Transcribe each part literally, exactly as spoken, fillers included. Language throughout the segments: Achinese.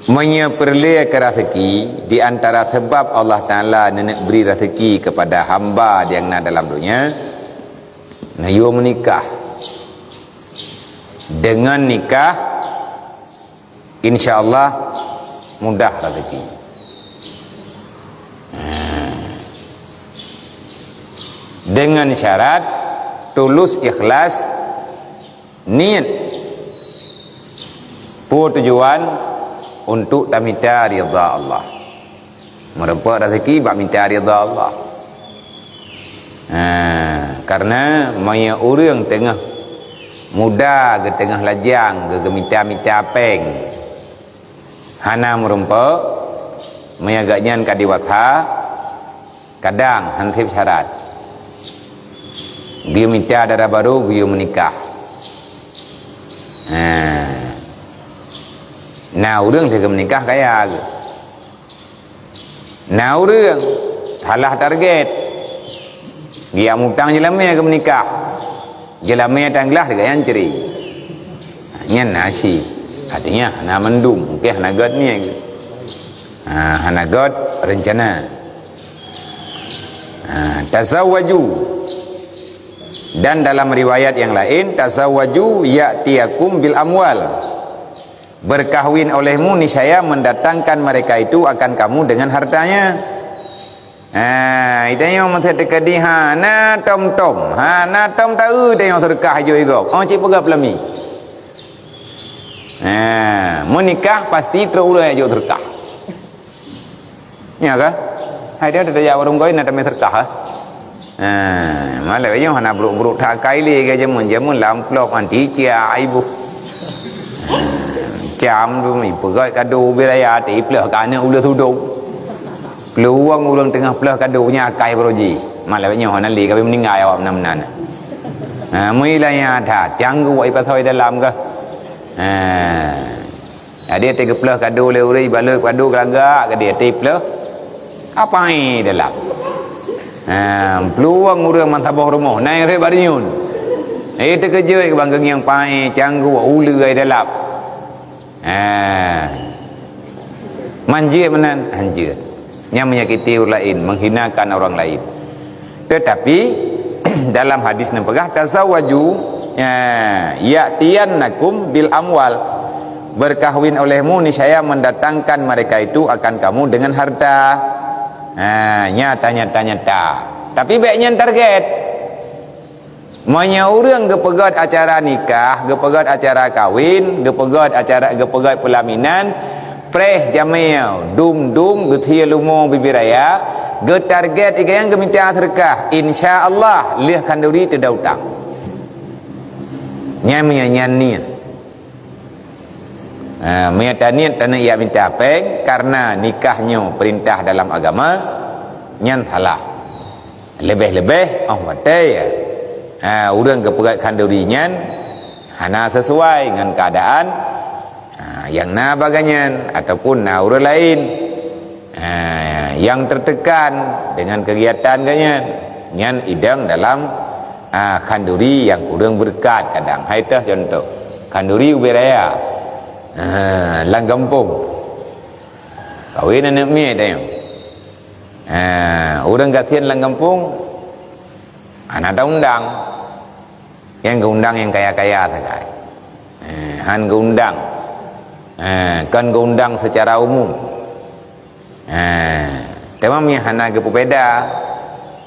Meunyoe peureulée keu raseuki, di antara sabab Allah Taala neuneuk bri raseuki keupada hamba nyang na dalam donya, neuyue meunikah. Deungon nikah, insya Allah mudah raseuki. Deungon syarat tulus ikhlas niet. Peue tujuan? Untuk tamita ridha Allah. Meureumpok raseuki bak mita ridha Allah. Ha, karena meunyoe ureuëng teungoh muda, geuteungoh lajang, geu-, geumita-mita péng, hana meureumpok, meunyoe gobnyan ka dewasa, kadang han sép syarat. Geuyue mita dara barô, geuyue meunikah. Ha. Na ureuëng lheueh geumeunikah kaya geuh. Na ureuëng salah target. Geujak mutang jeulamé geumeunikah. Jeulamé tanglah deungon nyang cre. Nyan na asie. Artinya hana mandum, mungkin hana göt niat. Ha, hana göt rencana. Ha, tazawwaju. Dan dalam riwayat yang lain, tazawwaju ya'tiyakum bil amwal. Berkahwin olehmu niscaya mendatangkan mereka itu akan kamu dengan hartanya. Ha, geutanyoe masa teukeudi hana tom-tom, hana tom taeu geutanyoe seudeukah jok gob. Oh, cit peugah peulami. Ha, meunikah pasti trok ureuëng jok seudeukah. Nya kah? Hai dia tajak warong kawin na tamé seudeukah, eh? Ha, malée nyoe hana brok-brok that akai lé ke jameun, jameun lam amplop anti cia ai boh. Cam tu mi peugah kado ubé raya ti pleuh ka aneuk uleuh tudong. Peuluwang ureuëng teungoh pleuh kado nya akai baroe jih. Malée nyoe hana lé ka meuninggai awak meunan-meunan. Ha, meuilah nya that, canggu wak ipasoi dalam kah? Ha. Jadi, até geupleuh kado lé ureuëng, balot kado geulagak, geude até pleuh. Apa, eh, dalam? Ha, peuluwang ureuëng meusaboh rumoh, na ureuëng bak rinyun. Eh, teukeujot bang geungieng paéh, canggu, uleue ai dalam. Ha. Manjeuet meunan, hanjeuet. Nyan menyakiti ureuëng laén, menghinakan orang lain. Tetapi, dalam hadis neupeugah, "Tazawwaju, ya, ya'tiyannakum bil amwal." Berkahwin olehmu niscaya mendatangkan mereka itu akan kamu dengan harta. Ha, nyata, nyata, nyata. Tapi bék nyan target. Meunyoe ureuëng geupeugét acara nikah, geupeugét acara kawin, geupeugét acara, geupeugét peulaminan, preh jamé, dum-dum, geusie lumo bibiraya, geutarget ié nyang geumita seudeukah, insya Allah lheueh khanduri teuda utang. Nyan meunyoe nyan niet. Ha, meunyoe taniet taneuk jak mita péng kareuna nikah nyoe peurintah dalam agama, nyan salah. Leubeh-leubeh óh watée, ha, ureuëng geupeugét khanduri nyan hana sisuai ngon keuadaan, ha, nyang na bagai nyan ataupun na ureuëng laén, ha, nyang teuteukan deungon keugiatan geuh nyan, nyan idong dalam, ha, khanduri nyang kureueng beureukat kadang. Hai teuh cuntoh, khanduri ubé raya, ha, lam gampông. Kawén aneuk miet tanyoe. Ha, ureuëng gasien lam gampông hana taundang. Nyang geuundang nyang kaya-kaya sagai. Ha, han geuundang. Ha, kon geuundang seucara umum. Ha, teuma meunyoe hana geupeubeda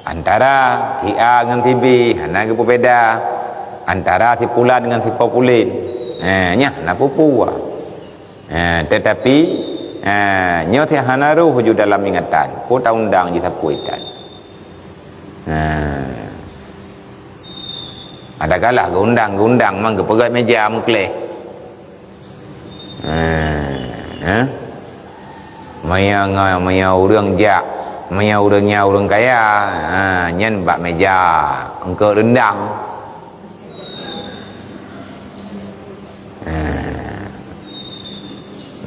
antara si A ngon si B, hana geupeubeda antara si pulan ngon si po pulen. Ha, nyan hana peue-peue. Ha, teutapi, ha, nyoe si hana roh ju dalam ingatan, peue taundang jisapeue itan. Ha. Adakala geuundang, geuundang mang geupeugét meja meukleh. Ha, ha. Meunyoe, meunyoe ureuëng jak, meunyoe ureuëng nyan ureuëng kaya, ha, nyan bak meja eungkôt reundang. Ha.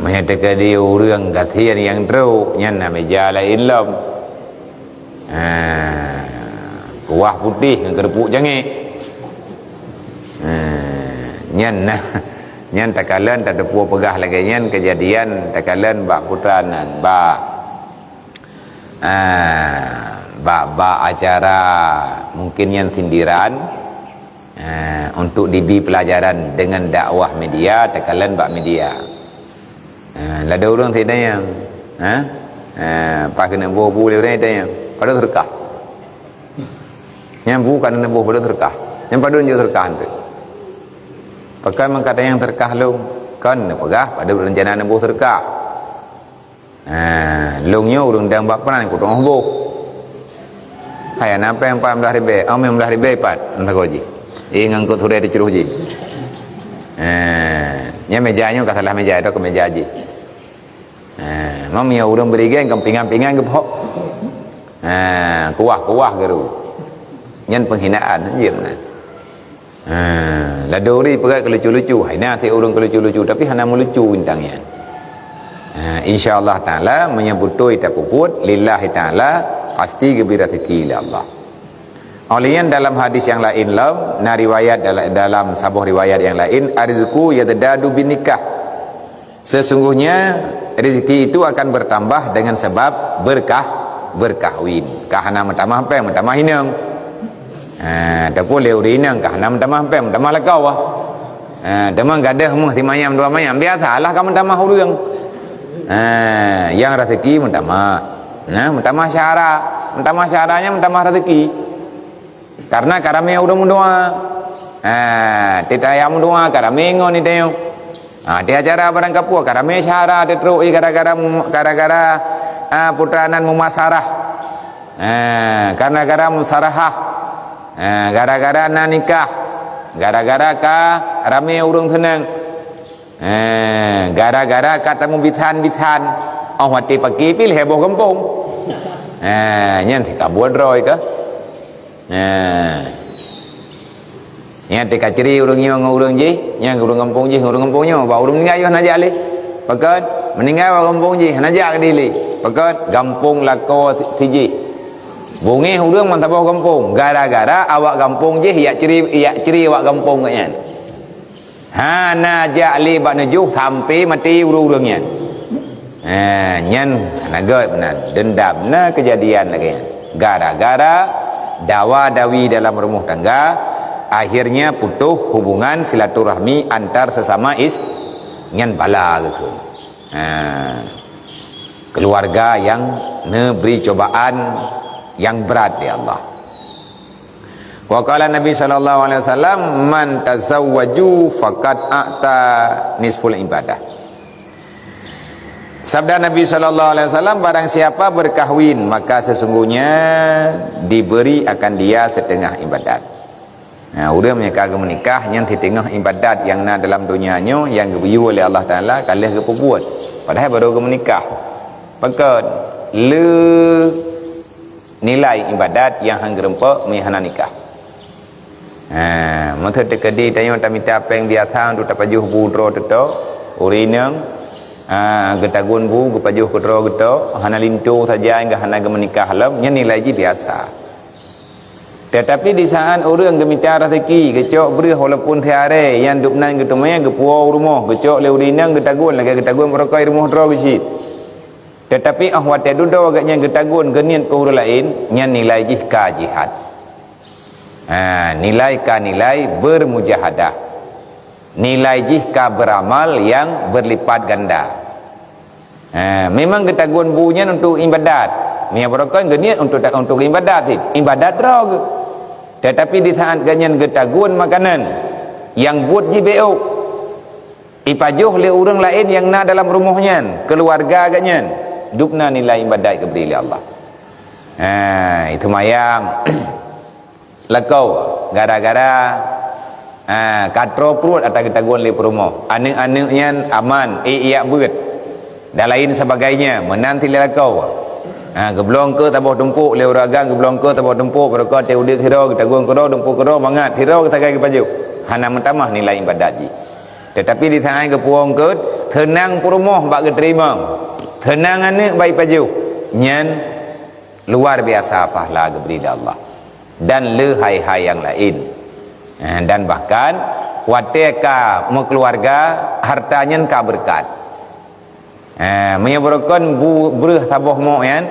Meunyoe teukeudi ureuëng gasien nyang trok, nyan na meja laén lom. Ha. Kuah putéh ngon keureupuk jangét. Ha. Nyan na, Nyan takalon tateupeue peugah lagée nyan keujadian takalon bak putra nan, bak, ah, bak, bak acara mungkin nyan sindiran, ah, untuk dibi pelajaran dengan dakwah media, takalon bak media. Ah, ladôm ureuëng sidang nyan, ha? Ah, pas keuneuk boh bu lé ureuëng sidang nyan, padub seudeukah. Nyang bu ka neuboh padub seudeukah. Nyang padub jok seudeukah tu. Pakon meukatai nyang seudeukah lôn, kon neupeugah padub rencana neuboh seudeukah. Ha, lôn nyoe ureuëng dang bak peunan kuteungoh boh. Hai, na péng empat belas ribée, oh, lima belas ribée pat, entah kau ji. Eh, ngangkut surat dicurus ji. Ha, nya meja nyoe ka salah meja, itu ke meja ji. Ha, mam ya ureuëng berigen, kan pingan-pingan geuphok. Ha, kuah-kuah geuru. Nyan penghinaan, je meunan. Ha, ladom ri peugah keu lucu-lucu. Hai na si ureuëng keu lucu-lucu, tapi hana meulucu bintang nyan. Ha, insya Allah Taala, meunyoe beutôi tapeubuet lillahi Taala, pasti geubri rezeki lé Allah. Oleh nyan dalam hadis nyang laén lom, na riwayat dal-, dalam saboh riwayat nyang laén, "Arizqu yazdadu bin nikah." Sesungguhnya rezeki itu akan bertambah dengan sebab berkah, berkahwin. Ka hana meutamah péng, meutamah inong. Ha, ataupun lé ureuëng inong ka hana meutamah péng, meutamah lakoe. Ha, teuma gadôh meuh simayam dua mayam, biasalah ka meutamah ureuëng. Ha, nyang rezeki meutamah. Nah, meutamah syara. Meutamah syara nyan meutamah rezeki. Karena ka ramé ureuëng meudoa. Ha, titaya meudoa ka ramé ngon itayong. Ha, di acara barang kapua ka ramé syara teutrok i gara-gara, gara-gara, ha, putra nan mumasarah. Ha, gara-gara musarahah. Ha, gara-gara na nikah. Gara-gara ka ramé ureuëng seunang. Ha, gara-gara ka tamu bisan-bisan. Oh, watée paki pih heboh gampông. Ha, nyan si kabua droe ka. Nah. Nyan teuka cri ureuëng nyoe ngon ureuëng jih, nyan ureuëng gampông jih ngon ureuëng gampông nyoe, bak ureuëng meuninggai yoh hana jak lé. Pakon? Meuninggai bak gampông jih, hana jak keudeh lé. Pakon? Gampông lakoe si-, sijih. Beungéh ureuëng meusaboh gampông, gara-gara awak gampông jih yak cri, yak cri awak gampông geuh nyan. Hana jak lé bak neujoh sampai maté ureuëng-ureuëng nyan. Ha, nyan hana gét meunan. Dendam na keujadian lagée nyan. Gara-gara dawa-dawi dalam rumoh tangga, akhirnya putoh hubungan silaturahmi antar sesama is-, nyan bala geukheun. Ha, keluarga yang neubri cobaan yang berat di Allah. Wa qala Nabi sallallahu alaihi wasallam, "Man tazawwaju faqad a'ta nisful ibadah." Sabda Nabi sallallahu alaihi wasallam, "Barang siapa berkahwin, maka sesungguhnya diberi akan dia setengah ibadat." Nah, ureuëng nyang ka geumeunikah nyan siteungoh ibadat nyang na dalam donya nyoe nyang geubiyeu lé Allah Taala ka lheueh geupeubuet. Padahai baru geumeunikah. Pakon? Le nilai ibadat nyang han geureumpok meuhana nikah. Ha, meuteuteukeudi tanyoe tamita péng biasa untuk tapajoh bu droe teutok, ureuëng inong, ha, geutagun bu geupajoh keudroe geutok, hana linto saja hingga hana geumeunikah lom, nyan nilai jih biasa. Tetapi di saat ureuëng geumita rezeki, geucok breueh walaupun siarée, nyang dubnan geuteumé geupuwoe u rumoh, geucok lé ureuëng inong geutagun lagée geutagun barokon i rumoh droe geucit. Tetapi óh watée dudoe gobnyan geutagun geuniet keu ureuëng laén, nyan nilai jih ka jihad. Ha, nilai ka nilai bermujahadah. Nilai jih ka beramal nyang berlipat ganda. Ha, memang geutagun bu nyan untuk ibadat. Meunyoe barokon geuniet untuk ta-, untuk ibadat cit. Ibadat droe geuh. Tetapi di saat gobnyan geutagun makanan nyang buet jih bék ôk, ipajoh lé ureuëng laén nyang na dalam rumoh nyan, keuluwarga gobnyan, dubna nilai ibadat geubri lé Allah. Ha, itu mayang lakoe gara-gara, ha, ka troe pruet ata geutagun lé peurumoh. Aneuëk-aneuëk nyan aman, ék yak beuet dan lain sebagainya, meunan cit lé lakoe. Ha, geublong keu saboh tumpok lé ureuëng agam, geublong keu saboh tumpok, barokon teuh udeb sidroe, geutagun keudroe, tumpok keudroe, mangat sidroe geusagai geupajoh. Hana meutamah nilai ibadat jih. Tetapi di saat geupuwoe eungkôt, seunang peurumoh bak geuteurimong, seunang aneuëk bak ipajoh, nyan luar biasa pahala geubri lé Allah. Dan le hai-hai nyang laén. Eh, dan bahkan Watée ka meukeuluwarga, harta nyan ka beureukat. Eh, meunyoe beureukat bu-, breuh saboh mok nyan,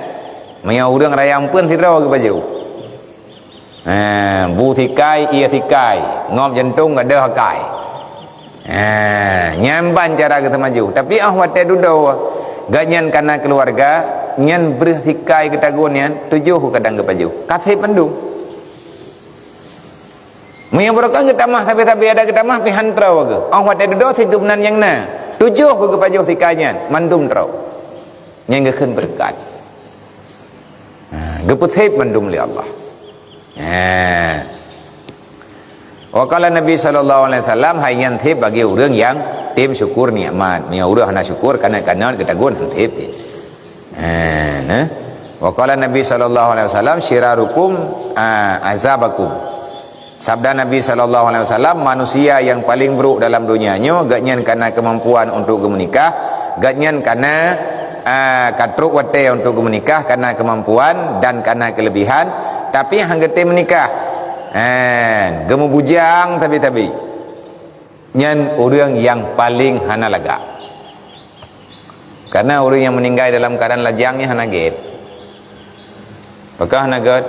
meunyoe ureuëng raya eumpeuen sidroe geupajoh. Eh, bu sikai, ié sikai, ngop jantong gadôh akai. Eh, nyan ban cara geuteumaju. Tapi óh watée dudoe, gobnyan kana keuluwarga, nyan breuh sikai geutagun nyan, tujoh kadang geupajoh. Ka sép mandum. Meunyoe beureukat geutamah sabe-sabe ada geutamah pih han troe geuh. Óh watée dudoe sidum nan nyang na. Tujoh geupajoh sikai nyan, mandum troe. Nyang geukheun beureukat. Ha, geupeusép mandum lé Allah. Ha. Wa qala Nabi sallallahu alaihi wasallam, hai nyan sép bagi ureuëng nyang tem syukur nikmat. Meunyoe ureuëng hana syukur, kanot-kanot geutagun han sép. Ha, nah. Wa qala Nabi sallallahu alaihi wasallam, syirarukum, ah, azabakum. Sabda Nabi sallallahu alaihi wasallam, manusia yang paling buruk dalam dunia nyoe, gobnyan kana keumampuan untuk geumeunikah, gobnyan kana, ah, ka trok watée untuk geumeunikah, kana keumampuan dan kana keulebihan, tapi han geutem meunikah. Eh, geumeubujang sabe-sabe. Nyan ureuëng nyang paleng hana lagak. Karena ureuëng nyang meuninggai dalam keuadaan lajang nyan hana gét. Pakon hana gét?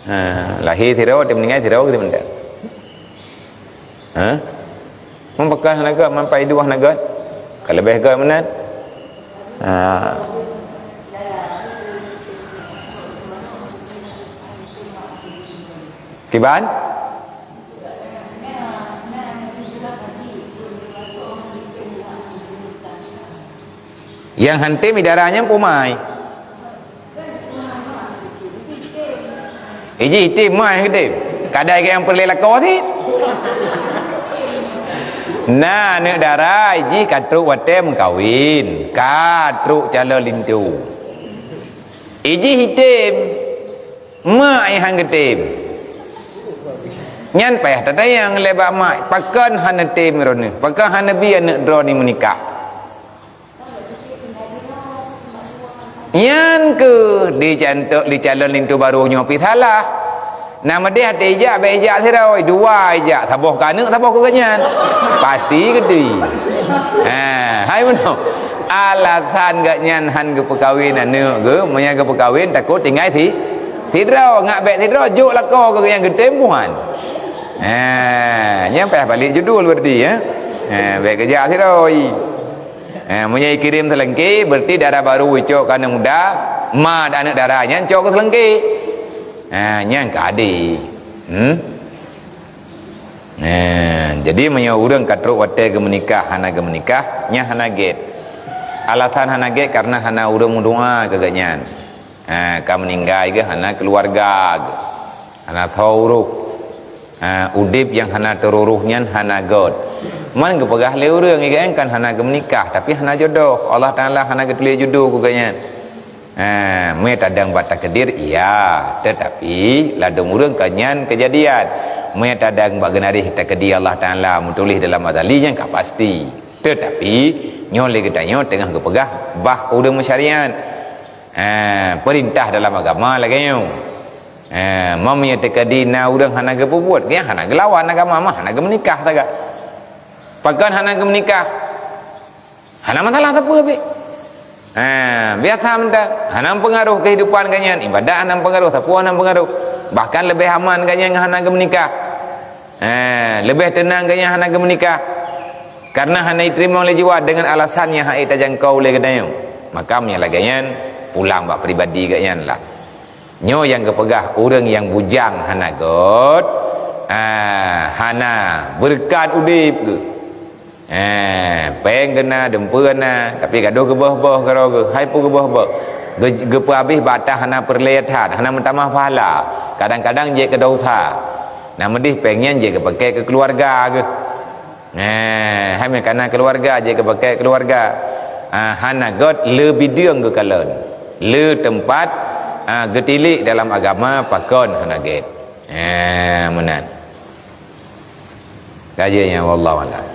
Ha, lahé sidroe, teungoh meuninggai sidroe, gitu mantong. Ha? Mun pakon hana gét, mun pai dua hana gét. Ka leubeh gét meunan. Ha. Kiban? Nyang han tem i dara nyan peue mai? Iji item mai geutem. Kadai keu nyang peureulée lakoe cit. Na aneuëk dara iji ka trok watée meukawen, ka trok calon linto. Iji item. Mak nyang han geutem. Nyan payah tatanyong lé bak mak, pakon hana tem droeneuh? Pakon hana bi aneuëk droeneuh meunikah? Nyan keuh di cantok, di calon linto barô nyoe pih salah. Na meudeh até ijak, bék ijak sidroe, dua ijak, saboh keu aneuëk, saboh keu gobnyan. Pasti geutui. Ha, hai meunoe. Alasan gobnyan han geupeukawen aneuëk geuh, meunyo geupeukawen takot tinggai si Sidroe, ngak bék sidroe, jok lakoe keu nyang geutem buhan. Ha, nyan payah balek judul berarti, ya. Ha, bék geujak sidroe. Ha, meunyo ikirém seulengke, berarti dara barô icok keu aneuëk muda, ma dan aneuëk dara nyan cok keu seulengke. Ha, nyan ka adé. Hmm? Nah, jadi meunyoe ureuëng ka trok watée geumeunikah hana geumeunikah, nyan hana gét. Alasan hana gét karena hana ureuëng meudoa keu gobnyan. Ha, ka meuninggai geuh hana keuluwarga geuh. Hana tho uroh. Ha, udeb nyang hana teuuroh nyan hana gét. Man geupeugah lé ureuëng, "Igan kan hana geumeunikah, tapi hana jodoh. Allah Taala hana geutuléh judo keu gobnyan." Ha, meutadang bak takdir, iya, tetapi ladom ureuëng ka nyan keujadian. Meutadang bak geunaréh takdir Allah Taala meutuléh dalam azali nyan ka pasti. Tetapi nyoe lé geutanyoe teungoh geupeugah bah ureuëng meusyariat. Ha, peurintah dalam agama lagée nyoe. Ha, meunyo teukeudi na ureuëng hana geupeubuet, nyan hana geulawan agama mah, hana geumeunikah sagai. Pakon hana geumeunikah? Hana masalah sapeue pih. Ha, biasa mantong. Hana meupeungaruh keuhidupan gobnyan, ibadat hana meupeungaruh, sapeue hana meupeungaruh. Bahkan leubeh aman gobnyan ngon hana geumeunikah. Ha, leubeh teunang gobnyan hana geumeunikah. Karena hana jiteurimong lé jiwa deungon alasan nyang hana tajangkau lé geutanyoe. Maka meunyo lagée nyan, pulang bak pribadi gobnyan lah. Nyoe nyang geupeugah ureuëng nyang bujang hana gét, ah, hana beureukat udeb geuh. Eh, péng geuh na, dumpeue na, tapi gadôh geuboh-boh keudroe geuh, hai peue geuboh-boh. Geu-, geupeuhabéh bak atra hana peureulée that, hana meutamah pahala. Kadang-kadang jeuet keu desya. Na meudeh péng nyan jeuet geupakée keu keuluwarga geuh. Eh, hai meukanan keuluwarga jeuet geupakée keuluwarga. Ah, hana gét le bideueng geukalon. Le teumpat, ah, geutilék dalam agama pakon hana gét. Eh, meunan. Ka jeuet nyan, wallahu a'lam.